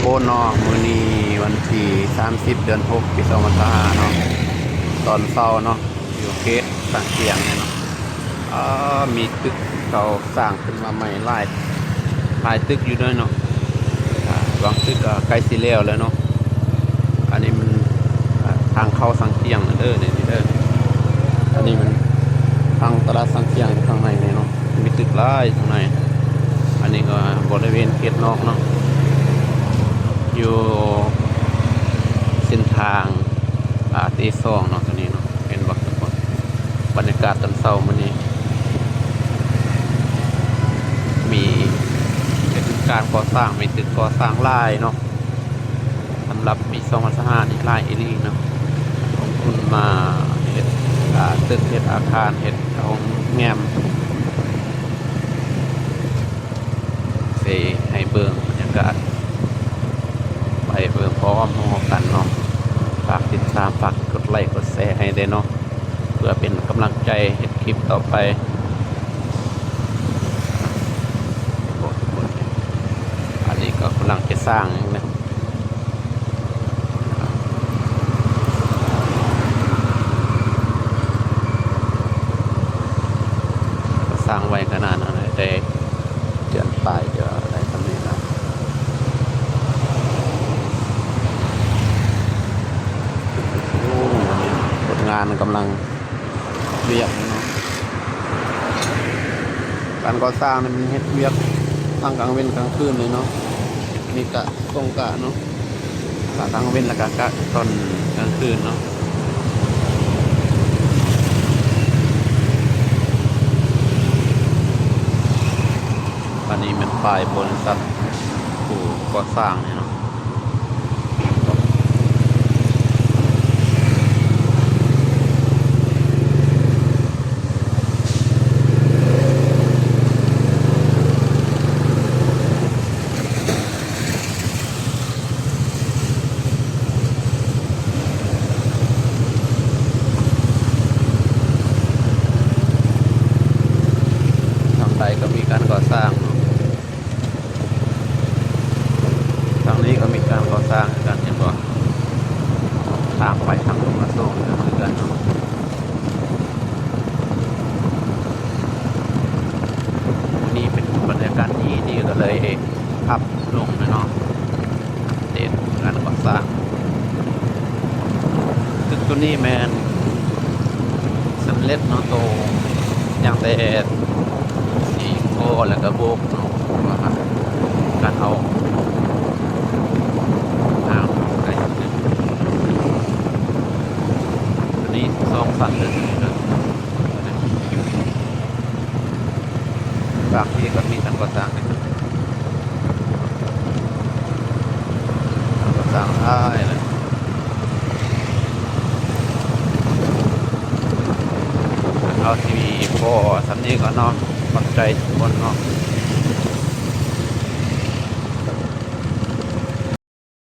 ໂອ້ເນາະ ມື້ນີ້ວັນທີສາມສິບ ເດືອນຫົກ ປີສອງພັນຊາວຫ້າເນາະ ຕອນເຊົ້າເນາະ ຢູ່ເຂດຊາງຂຽງນີ້ເນາະ ອາ ມີຕຶກເຂົາສ້າງຂຶ້ນມາໃໝ່ຫຼາຍ ຫຼາຍຕຶກຢູ່ເດີເນາະ ອາ ບາງຕຶກກໍໃກ້ຊິແລ້ວແລ້ວເນາະ. ອັນນີ້ມັນ ອາ ທາງເຂົ້າຊາງຂຽງເດີ ນີ້ເດີ ອັນນີ້ມັນທາງຕະຫຼາດຊາງຂຽງຢູ່ທາງໃນນີ້ເນາະ. ມີຕຶກຫຼາຍທາງໃນ ອັນນີ້ກໍບໍລິເວນເຂດນອກເນາະ ຢູ່ເສັ້ນທາງ ອາ ທີສອງເນາະ ຕົວນີ້ເນາະ ເຫັນບໍ່ທຸກຄົນ? ບັນຍາກາດຕອນເຊົ້າມື້ນີ້ ມີເປັນການກໍ່ສ້າງ ມີຕຶກກໍ່ສ້າງຫຼາຍເນາະ. ສຳລັບປີສອງພັນຊາວຫ້ານີ້ຫຼາຍອີ່ຫຼີເນາະ ລົງທຶນມາເຮັດ ອາ ຕຶກ ເຮັດອາຄານ ເຮັດໂຮງແຮມ ຊິໃຫ້ເບິ່ງບັນຍາກາດ ໄປເບິ່ງພ້ອມໆກັນເນາະ. ຝາກຕິດຕາມ ຝາກກົດໄລ້ກົດແຊໃຫ້ແດ່ເນາະ ເພື່ອເປັນກຳລັງໃຈເຮັດຄລິບຕໍ່ໄປ. ອັນນີ້ກໍກຳລັງຈະສ້າງນະ ກໍສ້າງໄວຂະໜາດນັ້ນແຫຼະ ແຕ່ເດືອນປາຍຈະໄດ້ສ່ຳນີ້ນະ. ໂອ້ ຄົນງານກຳລັງ ວຽກເນາະ ການກໍ່ສ້າງນີ້ມັນເຮັດວຽກທັງກາງເວັນກາງຄືນເລີຍເນາະ ມີກະກົງກະເນາະ ກະກາງເວັນ ແລ້ວກະ ກະຕອນກາງຄືນເນາະ. ອັນນີ້ແມ່ນປ້າຍບໍລິສັດຜູ້ກໍ່ສ້າງນີ້ເນາະ. ທາງໃດກໍມີການກໍ່ສ້າງເນາະ. ທາງນີ້ກໍມີການກໍ່ສ້າງຄືກັນ ເຫັນບໍ່? ທາງໄປທາງລົງກະໂຊກນີ້ກໍຄືກັນເນາະ. ມື້ນີ້ເປັນບັນຍາກາດດີ ດີກໍເລີຍອັບລົງເນາະ ອັບເດດການກໍ່ສ້າງ. ຕຶກຕົວນີ້ແມ່ນສຳເລັດເນາະ ໂຕ ຍັງແຕ່ຊິກໍ່ ແລ້ວກໍໂບກເນາະ ເພາະວ່າການເອົາທາງໄປທາງໜຶ່ງ ອັນນີ້ສອງຊັ້ນເລີຍເນາະ. ບາງທີກໍມີການກໍ່ສ້າງ ການກໍ່ສ້າງຫຼາຍເລີຍ. ເຮົາຊິພໍສ່ຳນີ້ກ່ອນເນາະ ຂອບໃຈທຸກຄົນເນາະ.